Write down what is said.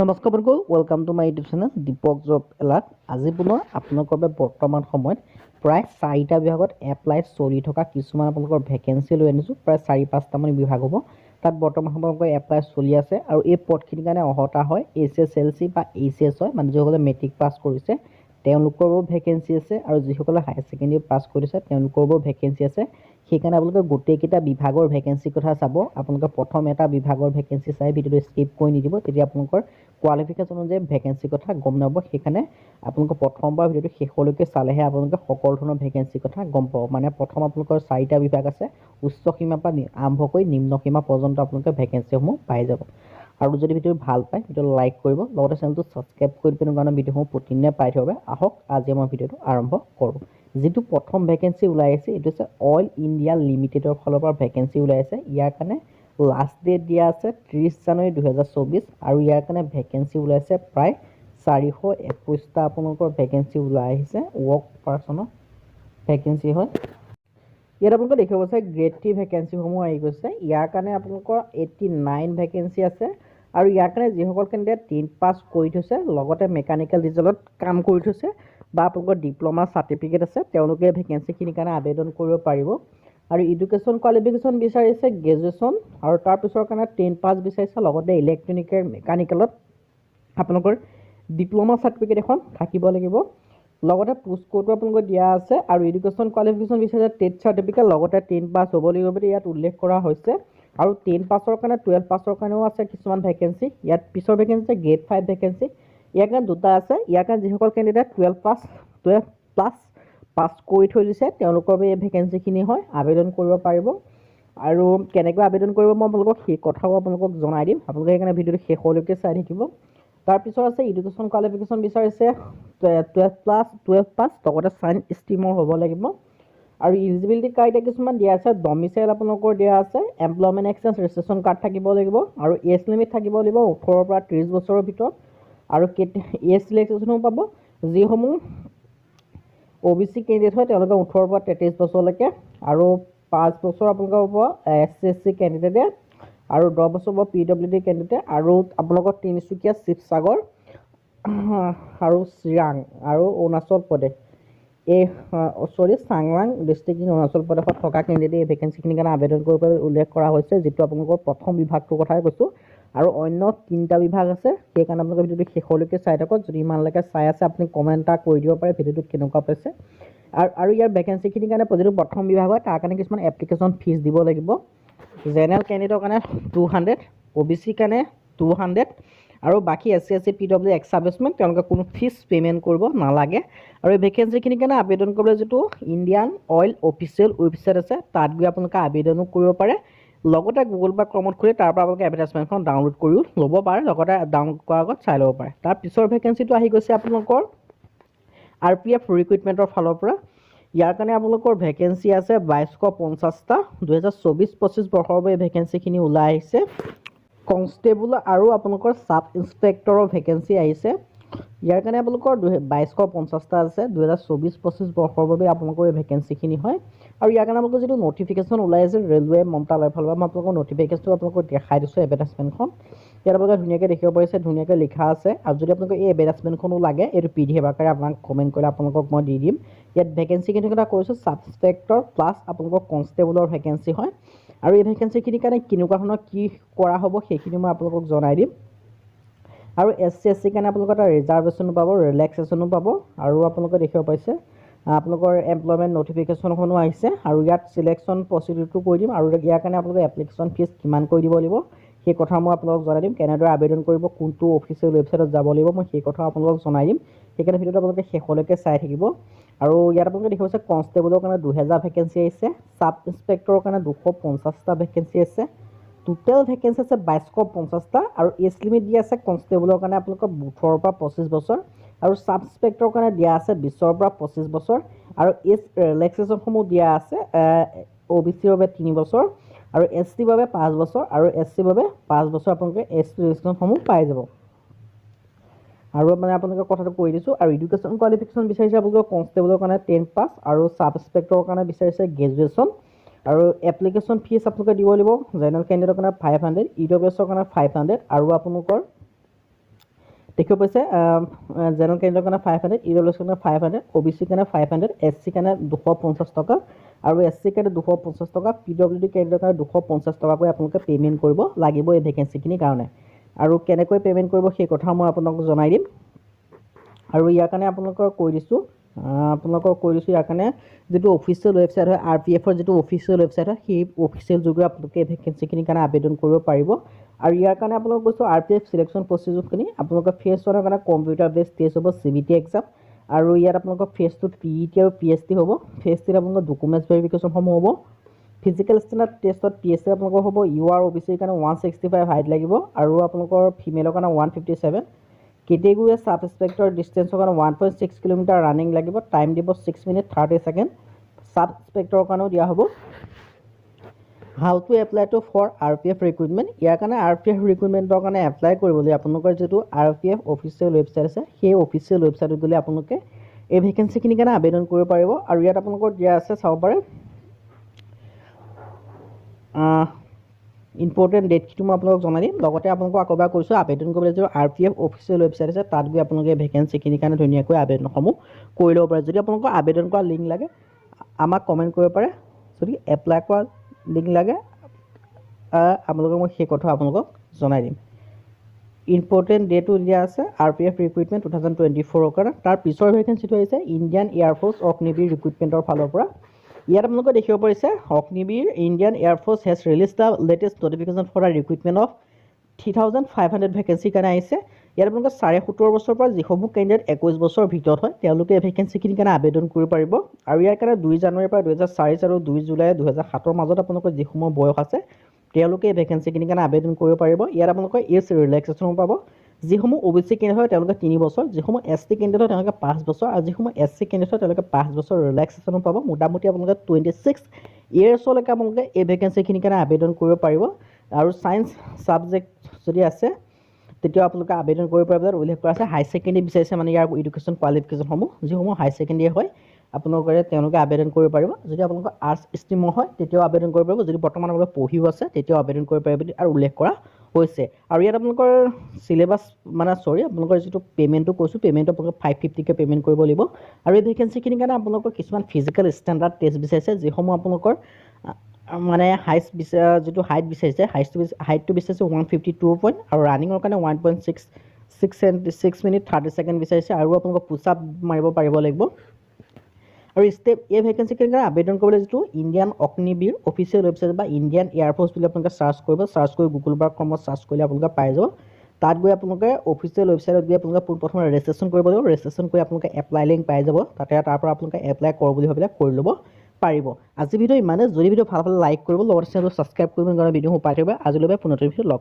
নমস্কাৰ বন্ধুসকল, welcome to my YouTube channel Dipak job alert. আজি পুনৰ আপোনালোকৰ বাবে বৰ্তমান সময়ত প্ৰায় চাৰিটা বিভাগত এপ্লাই চলি থকা কিছুমান আপোনালোকৰ ভেকেঞ্চি লৈ আনিছোঁ। প্ৰায় চাৰি পাঁচটামান বিভাগ হ'ব, তাত বৰ্তমান সময়ত আপোনালোকৰ এপ্লাই চলি আছে। আৰু এই পদখিনিৰ কাৰণে অৰ্হতা হয় এইচএছএলচি বা এইচএছ হয়, মানে যিসকলে মেট্ৰিক পাছ কৰিছে তেওঁলোকৰো ভেকেঞ্চি আছে আৰু যিসকলে হায়াৰ ছেকেণ্ডেৰী পাছ কৰিছে তেওঁলোকৰো ভেকেঞ্চি আছে। সেইকাৰণে আপোনালোকে গোটেইকেইটা বিভাগৰ ভেকেঞ্চিৰ কথা চাব। আপোনালোকে প্ৰথম এটা বিভাগৰ ভেকেঞ্চি চাই ভিডিঅ'টো স্কিপ কৰি নিদিব, তেতিয়া আপোনালোকৰ কোৱালিফিকেশ্যন অনুযায়ী ভেকেঞ্চিৰ কথা গম নাপাব। সেইকাৰণে আপোনালোকে প্ৰথমবাৰ ভিডিঅ'টো শেষলৈকে চালেহে আপোনালোকে সকলো ধৰণৰ ভেকেঞ্চিৰ কথা গম পাব। মানে প্ৰথম আপোনালোকৰ চাৰিটা বিভাগ আছে, উচ্চ সীমাৰ পৰা আৰম্ভ কৰি নিম্ন সীমা পৰ্যন্ত আপোনালোকে ভেকেঞ্চিসমূহ পাই যাব। আৰু যদি ভিডিঅ'টো ভাল পায়, ভিডিঅ'টো লাইক কৰিব, লগতে চেনেলটো ছাবস্ক্ৰাইব কৰি দিব, কাৰণে ভিডিঅ'সমূহ প্ৰতিদিনে পাই থাকিব। আহক, আজি আমাৰ ভিডিঅ'টো আৰম্ভ কৰোঁ। যিটো প্ৰথম ভেকেঞ্চি ওলাই আছে, এইটো হৈছে অইল ইণ্ডিয়া লিমিটেডৰ ফালৰ পৰা ভেকেঞ্চি ওলাই আছে। ইয়াৰ কাৰণে লাষ্ট ডেট দিয়া আছে 30 জানুৱাৰী 2024। আৰু ইয়াৰ কাৰণে ভেকেঞ্চি ওলাইছে প্ৰায় 421টা আপোনালোকৰ ভেকেঞ্চি ওলাই আহিছে। ৱৰ্ক পাৰ্চনৰ ভেকেঞ্চি হয়। ইয়াত আপোনালোকে দেখিব পাইছে গ্ৰেড থ্ৰী ভেকেঞ্চিসমূহ আহি গৈছে। ইয়াৰ কাৰণে আপোনালোকৰ 89 ভেকেঞ্চি আছে। আৰু ইয়াৰ কাৰণে যিসকল কেণ্ডিডেট টেন পাছ কৰি থৈছে, লগতে মেকানিকেল ডিজেলত কাম কৰি থৈছে বা আপোনালোকৰ ডিপ্ল'মা চাৰ্টিফিকেট আছে, তেওঁলোকে ভেকেঞ্চিখিনিৰ কাৰণে আবেদন কৰিব পাৰিব। আৰু এডুকেশ্যন কোৱালিফিকেশ্যন বিচাৰিছে গ্ৰেজুৱেশ্যন আৰু তাৰপিছৰ কাৰণে টেন পাছ বিচাৰিছে, লগতে ইলেক্ট্ৰনিকেল মেকানিকেলত আপোনালোকৰ ডিপ্ল'মা চাৰ্টিফিকেট এখন থাকিব লাগিব। লগতে পোষ্ট ক'ডো আপোনালোকৰ দিয়া আছে। আৰু এডুকেশ্যন কোৱালিফিকেশ্যন বিচাৰিছে টেট চাৰ্টিফিকেট, লগতে টেন পাছ হ'ব লাগিব বুলি ইয়াত উল্লেখ কৰা হৈছে। আৰু টেন পাছৰ কাৰণে, 12 পাছৰ কাৰণেও আছে কিছুমান ভেকেঞ্চি। ইয়াত পিছৰ ভেকেঞ্চি গ্ৰেড ফাইভ ভেকেঞ্চি। ইয়াৰ কাৰণে দুটা আছে। ইয়াৰ কাৰণে যিসকল কেণ্ডিডেট 12 পাছ, 12 প্লাছ পাছ কৰি থৈ দিছে, তেওঁলোকৰ বাবে এই ভেকেঞ্চিখিনি হয়, আবেদন কৰিব পাৰিব। আৰু কেনেকৈ আবেদন কৰিব, মই আপোনালোকক সেই কথাও আপোনালোকক জনাই দিম। আপোনালোকে সেইকাৰণে ভিডিঅ'টো শেষলৈকে চাই থাকিব। তাৰপিছত আছে এডুকেশ্যন কোৱালিফিকেশ্যন বিচাৰিছে 12 প্লাছ, 12 পাছ, লগতে ছায়েন্স ষ্ট্ৰীমৰ হ'ব লাগিব। আৰু ইলিজিবিলিটি ক্ৰাইটেৰিয়া কিছুমান দিয়া আছে। ডমিচাইল আপোনালোকৰ দিয়া আছে, এমপ্লয়মেণ্ট এক্সচেঞ্জ ৰেজিষ্ট্ৰেশ্যন কাৰ্ড থাকিব লাগিব আৰু এজ লিমিট থাকিব লাগিব 18ৰ পৰা 30 বছৰৰ ভিতৰত। আৰু কেতিয়া এজ ৰিলেক্সেশ্যনো পাব, যিসমূহ অ' বি চি কেণ্ডিডেট হয় তেওঁলোকে 18ৰ পৰা 33 বছৰলৈকে আৰু 5 বছৰ আপোনালোকৰ হ'ব এছ চি, এছ টি কেণ্ডিডেটে আৰু 10 বছৰ হ'ব পি ডব্লিউ ডি কেণ্ডিডেটে। আৰু আপোনালোকৰ তিনিচুকীয়া, শিৱসাগৰ আৰু চিৰাং আৰু অৰুণাচল প্ৰদেশ, এই চৰি, চাংলাং ডিষ্ট্ৰিক্ট ইন অৰুণাচল প্ৰদেশত থকা কেণ্ডিডেটে এই ভেকেঞ্চিখিনিৰ কাৰণে আবেদন কৰিব বুলি উল্লেখ কৰা হৈছে, যিটো আপোনালোকৰ প্ৰথম বিভাগটোৰ কথাই কৈছোঁ। আৰু অন্য তিনিটা বিভাগ আছে, সেইকাৰণে আপোনালোকে ভিডিঅ'টো শেষলৈকে চাই থাকক। যদি ইমানলৈকে চাই আছে, আপুনি কমেণ্ট এটা কৰি দিব পাৰে ভিডিঅ'টোত কেনেকুৱা পাইছে। আৰু ইয়াৰ ভেকেঞ্চিখিনিৰ কাৰণে যিটো প্ৰথম বিভাগ হয়, তাৰ কাৰণে কিছুমান এপ্লিকেশ্যন ফিজ দিব লাগিব। জেনেৰেল কেণ্ডিডেটৰ কাৰণে 200, অ' বি চিৰ কাৰণে 200 আৰু বাকী S C, S T, P W, x servicemen তেওঁলোকে কোনো ফিজ পে'মেণ্ট কৰিব নালাগে। আৰু এই ভেকেঞ্চিখিনিৰ কাৰণে আবেদন কৰিবলৈ যিটো ইণ্ডিয়ান অইল অফিচিয়েল ৱেবছাইট আছে, তাত গৈ আপোনালোকে আবেদনো কৰিব পাৰে। লগতে গুগল বা ক্ৰমত খুলি তাৰ পৰা আপোনালোকে এডভাৰটাইজমেণ্টখন ডাউনলোড কৰিও ল'ব পাৰে, লগতে ডাউনলোড কৰাৰ আগত চাই ল'ব পাৰে। তাৰ পিছৰ ভেকেঞ্চিটো আহি গৈছে আপোনালোকৰ আৰপিএফ ৰিক্ৰুইটমেণ্টৰ ফালৰ পৰা। ইয়াৰ কাৰণে আপোনালোকৰ ভেকেঞ্চি আছে 2250টা। 2024-25 বৰ্ষৰ বাবে এই ভেকেঞ্চিখিনি ওলাই আহিছে। কনষ্টেবল আৰু আপোনালোকৰ ছাব ইনস্পেক্টৰৰ ভেকেঞ্চি আহিছে। ইয়াৰ কাৰণে আপোনালোকৰ 2250টা আছে। 2024-25 বৰ্ষৰ বাবে আপোনালোকৰ এই ভেকেঞ্চিখিনি হয়। আৰু ইয়াৰ কাৰণে আপোনালোকৰ যিটো নটিফিকেশ্যন ওলাই আছে ৰেলৱে মন্ত্ৰালয়ৰ ফালৰ পৰা, মই আপোনালোকৰ নটিফিকেশ্যনটো আপোনালোকক দেখাই দিছোঁ। এডভাৰটাইজমেণ্টখন ইয়াত আপোনালোকে ধুনীয়াকৈ দেখিব পাৰিছে, ধুনীয়াকৈ লিখা আছে। আৰু যদি আপোনালোকে এই এডভাৰটাইজমেণ্টখনো লাগে, এইটো পিডিএফ আকাৰে আপোনাক কমেণ্ট কৰিলে আপোনালোকক মই দি দিম। ইয়াত ভেকেঞ্চিখিনিৰ কথা কৈছোঁ, ছাব ইনস্পেক্টৰ প্লাছ আপোনালোকৰ কনষ্টেবলৰ ভেকেঞ্চি হয়। আৰু এই ভেকেঞ্চিখিনিৰ কাৰণে কেনেকুৱা ধৰণৰ কি কৰা হ'ব, সেইখিনি মই আপোনালোকক জনাই দিম। আৰু এছ চি, এছ টিৰ কাৰণে আপোনালোকৰ এটা ৰিজাৰ্ভেশ্যনো পাব, ৰিলেক্সেশ্যনো পাব। আৰু আপোনালোকে দেখিব পাইছে, আপোনালোকৰ এমপ্লয়মেণ্ট নটিফিকেশ্যনখনো আহিছে। আৰু ইয়াত চিলেকশ্যন প্ৰচিডিউৰটো কৈ দিম আৰু ইয়াৰ কাৰণে আপোনালোকে এপ্লিকেশ্যন ফিজ কিমান কৰি দিব লাগিব, সেই কথা মই আপোনালোকক জনাই দিম। কেনেদৰে আবেদন কৰিব, কোনটো অফিচিয়েল ৱেবছাইটত যাব লাগিব, মই সেই কথাও আপোনালোকক জনাই দিম। সেইকাৰণে ভিডিঅ'টো আপোনালোকে শেষলৈকে চাই থাকিব। আৰু ইয়াত আপোনালোকে দেখিব পাইছে, কনষ্টেবলৰ কাৰণে 2000 ভেকেঞ্চি আহিছে, ছাব ইনস্পেক্টৰৰ কাৰণে 250টা ভেকেঞ্চি আছে। টোটেল ভেকেঞ্চি আছে 2250টা। আৰু এজ লিমিট দিয়া আছে কনষ্টেবলৰ কাৰণে আপোনালোকৰ 18ৰ পৰা 25 বছৰ আৰু ছাব ইনস্পেক্টৰৰ কাৰণে দিয়া আছে 20ৰ পৰা 25 বছৰ। আৰু এজ ৰিলেক্সেশ্যনসমূহ দিয়া আছে, অ' বি চিৰ বাবে 3 বছৰ আৰু এছ টিৰ বাবে 5 বছৰ আৰু এছ চিৰ বাবে 5 বছৰ আপোনালোকে এজ ৰিলেক্সেশ্যনসমূহ পাই যাব। আৰু মানে আপোনালোকে কথাটো কৈ দিছোঁ। আৰু এডুকেশ্যন কোৱালিফিকেশ্যন বিচাৰিছে আপোনালোকৰ কনষ্টেবলৰ কাৰণে 10 পাছ আৰু ছাব ইনস্পেক্টৰৰ কাৰণে বিচাৰিছে গ্ৰেজুৱেশ্যন। আৰু এপ্লিকেশ্যন ফিজ আপোনালোকে দিব লাগিব জেনেৰেল কেণ্ডিডেটৰ কাৰণে 500, ই ডব্লিউ এছৰ কাৰণে 500 আৰু আপোনালোকৰ দেখিব পাইছে, জেনেৰেল কেণ্ডিডেটৰ কাৰণে 500, ইডব্লিউএছৰ কাৰণে 500, অ' বি চিৰ কাৰণে 500, এছ চিৰ কাৰণে 250 টকা আৰু এছ চিৰ কাৰণে 250 টকা, পি ডব্লিউ ডি কেণ্ডিডেটৰ কাৰণে 250 টকাকৈ আপোনালোকে পে'মেণ্ট কৰিব লাগিব এই ভেকেঞ্চিখিনিৰ কাৰণে। আৰু কেনেকৈ পে'মেণ্ট কৰিব, সেই কথাও মই আপোনালোকক জনাই দিম। আৰু ইয়াৰ কাৰণে আপোনালোকৰ কৈ দিছোঁ, ইয়াৰ কাৰণে যিটো অফিচিয়েল ৱেবছাইট হয়, আৰ পি এফৰ যিটো অফিচিয়েল ৱেবছাইট হয়, সেই অফিচিয়েল যোগে আপোনালোকে এই ভেকেঞ্চিখিনিৰ কাৰণে আবেদন কৰিব পাৰিব। আৰু ইয়াৰ কাৰণে আপোনালোক কৈছোঁ, আৰ পি এফ চিলেকশ্যন প্ৰচিডিউৰখিনি আপোনালোকৰ ফেজ ওৱানৰ কাৰণে কম্পিউটাৰ বেছ টেষ্ট হ'ব, চি বি টি এক্সাম। আৰু ইয়াত আপোনালোকৰ ফেজ টুত পি ই টি আৰু পি এছ টি হ'ব। ফেজ থ্ৰীত আপোনালোকৰ ডকুমেণ্টছ ভেৰিফিকেশ্যনসমূহ হ'ব। ফিজিকেল ষ্টেণ্ডাৰ্ড টেষ্টত পি এছ টি আপোনালোকৰ হ'ব। ইউ আৰ, অ' বি চিৰ কাৰণে 165 হাইট লাগিব আৰু আপোনালোকৰ ফিমেলৰ কাৰণে 157। কেটেগৰী ছাব ইনস্পেক্টৰ ডিষ্টেঞ্চৰ কাৰণে 1.6 কিলোমিটাৰ ৰানিং লাগিব। টাইম দিব 6 মিনিট 30 ছেকেণ্ড। ছাব ইনস্পেক্টৰৰ কাৰণেও দিয়া হ'ব। How to apply to for RPF recruitment? ইয়াৰ কাৰণে আৰ পি এফ ৰিক্ৰুইটমেণ্টৰ কাৰণে এপ্লাই কৰিবলৈ আপোনালোকৰ যিটো R P F official website আছে, সেই অফিচিয়েল ৱেবছাইটত গ'লে আপোনালোকে এই ভেকেঞ্চিখিনিৰ কাৰণে আবেদন কৰিব পাৰিব। আৰু ইয়াত আপোনালোকৰ দিয়া আছে, চাব পাৰে। ইম্পৰ্টেণ্ট ডেটখিনি মই আপোনালোকক জনাই দিম। লগতে আপোনালোকক আকৌ এবাৰ কৈছোঁ, আবেদন কৰিবলৈ যিটো R P F official website আছে, তাত গৈ আপোনালোকে ভেকেঞ্চিখিনিৰ কাৰণে ধুনীয়াকৈ আবেদনসমূহ কৰি ল'ব পাৰে। যদি আপোনালোকৰ আবেদন কৰা লিংক লাগে, আমাক কমেণ্ট কৰিব পাৰে। যদি এপ্লাই কৰা লিংক লাগে আপোনালোকক, মই সেই কথা আপোনালোকক জনাই দিম। ইম্পৰ্টেণ্ট ডেটো দিয়া আছে আৰপিএফ ৰিক্ৰুইটমেণ্ট 2024ৰ কাৰণে। তাৰ পিছৰ ভেকেঞ্চিটো আহিছে ইণ্ডিয়ান এয়াৰফ'ৰ্চ অগ্নিবীৰ ৰিক্ৰুইটমেণ্টৰ ফালৰ পৰা। ইয়াত আপোনালোকে দেখিব পাৰিছে, Agniveer Indian Air Force has release the latest notification for the recruitment of 3500 ভেকেঞ্চিৰ কাৰণে আহিছে। ইয়াত আপোনালোকে 17.5 বছৰৰ পৰা যিসমূহ কেণ্ডিডেট 21 বছৰৰ ভিতৰত হয়, তেওঁলোকে এই ভেকেঞ্চিখিনিৰ কাৰণে আবেদন কৰিব পাৰিব। আৰু ইয়াৰ কাৰণে 2 জানুৱাৰীৰ পৰা 2004 আৰু 2 জুলাই 2007ৰ মাজত আপোনালোকৰ যিসমূহ বয়স আছে, তেওঁলোকে এই ভেকেঞ্চিখিনিৰ কাৰণে আবেদন কৰিব পাৰিব। ইয়াত আপোনালোকৰ এজ ৰিলেক্সেশ্যনো পাব। যিসমূহ অ' বি চি কেণ্ডিডেট হয়, তেওঁলোকে 3 বছৰ, যিসমূহ এছ টি কেণ্ডিডেট হয়, তেওঁলোকে 5 বছৰ আৰু যিসমূহ এছ চি কেণ্ডিডেট হয়, তেওঁলোকে 5 বছৰ ৰিলেক্সেশ্যনো পাব। মোটামুটি আপোনালোকে 26 ইয়েৰ্ছলৈকে আপোনালোকে এই ভেকেঞ্চিখিনিৰ কাৰণে আবেদন কৰিব পাৰিব। আৰু ছায়েন্স ছাবজেক্ট যদি আছে, তেতিয়াও আপোনালোকে আবেদন কৰিব পাৰিব। তাত উল্লেখ কৰা আছে, হাই ছেকেণ্ডেৰী বিচাৰিছে, মানে ইয়াৰ এডুকেশ্যন কোৱালিফিকেশ্যনসমূহ যিসমূহ হাই ছেকেণ্ডেৰী হয় আপোনালোকে, তেওঁলোকে আবেদন কৰিব পাৰিব। যদি আপোনালোকৰ আৰ্টছ ষ্ট্ৰীমৰ হয়, তেতিয়াও আবেদন কৰিব পাৰিব। যদি বৰ্তমান আপোনালোকে পঢ়িও আছে, তেতিয়াও আবেদন কৰিব পাৰিব বুলি আৰু উল্লেখ কৰা হৈছে। আৰু ইয়াত আপোনালোকৰ চিলেবাছ, মানে চৰি, আপোনালোকৰ যিটো পে'মেণ্টটো কৈছোঁ, পে'মেণ্টটো আপোনালোকে 550কৈ পে'মেণ্ট কৰিব লাগিব। আৰু এই ভেকেঞ্চিখিনিৰ কাৰণে আপোনালোকৰ কিছুমান ফিজিকেল ষ্টেণ্ডাৰ্ড টেষ্ট বিচাৰিছে, যিসমূহ আপোনালোকৰ মানে হাইট যিটো হাইট বিচাৰিছে, হাইটটো বিচাৰিছে 152 পইণ্ট আৰু ৰানিঙৰ কাৰণে 1.66 6 মিনিট 30 ছেকেণ্ড বিচাৰিছে। আৰু আপোনালোকৰ পুছ আপ মাৰিব পাৰিব লাগিব। আৰু ষ্টেপ এই ভেকেঞ্চিখিনিৰ কাৰণে আবেদন কৰিবলৈ যিটো ইণ্ডিয়ান অগ্নিবীৰ অফিচিয়েল ৱেবছাইট বা ইণ্ডিয়ান এয়াৰফ'ৰ্চ বুলি আপোনালোকে চাৰ্চ কৰিব। চাৰ্চ কৰি গুগল বা ক্ৰমত চাৰ্চ কৰিলে আপোনালোকে পাই যাব। তাত গৈ আপোনালোকে অফিচিয়েল ৱেবছাইটত গৈ আপোনালোকে পোনপ্ৰথমে ৰেজিষ্ট্ৰেশ্যন কৰিব লাগিব। ৰেজিষ্ট্ৰেশ্যন কৰি আপোনালোকে এপ্লাই লিংক পাই যাব তাতে। তাৰ পৰা আপোনালোকে এপ্লাই কৰোঁ বুলি ভাবিলে কৰি ল'ব পাৰিব। আজি ভিডিঅ' ইমানে। যদি ভিডিঅ' ভাল পালে লাইক কৰিব, লগতে চেনেলটো ছাবস্ক্ৰাইব কৰিব, কাৰণে ভিডিঅ'সমূহ পাই থাকিব। আজিলৈ পুনৰ ভিডিঅ' লগ